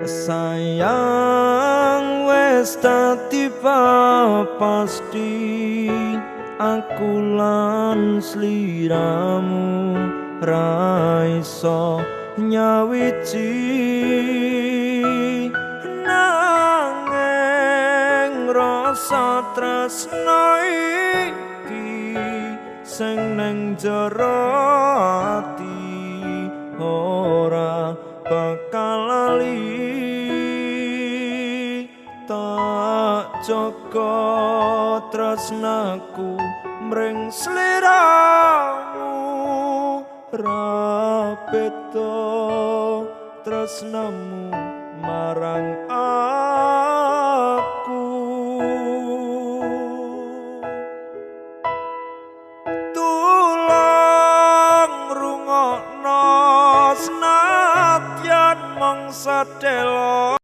Sayang wis dadi pasti, aku lan sliramu ra iso nyawiji, nanging rasa tresno iki sing neng jero ati ora bakal lali. Tak jaga tresnaku mring sliramu, ra beda tresnamu marang aku. Tulung rungokno senadyan mung sedhela.